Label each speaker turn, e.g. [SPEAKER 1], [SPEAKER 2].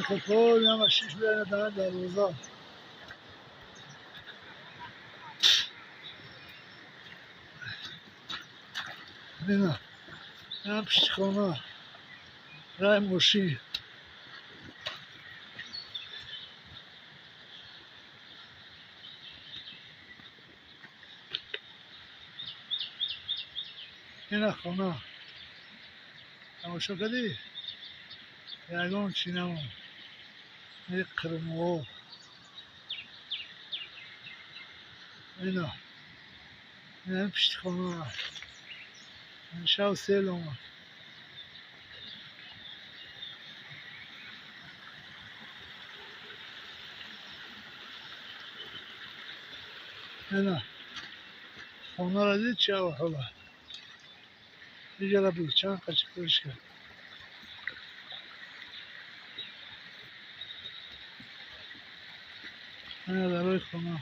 [SPEAKER 1] Хеле шиш дар дарвоза. Ина, ин пишти хона, рай мошин. Ина хона. Тамошо кардӣ? Ягон чӣ намонд. Қирмоҳо. Ина. Ина пишти хона. Шав сел омад. Ина. Хонаро дид, чӣ аҳвола? Иҷара буд, чанд қачи кӯриш кард. Ина дарои хона.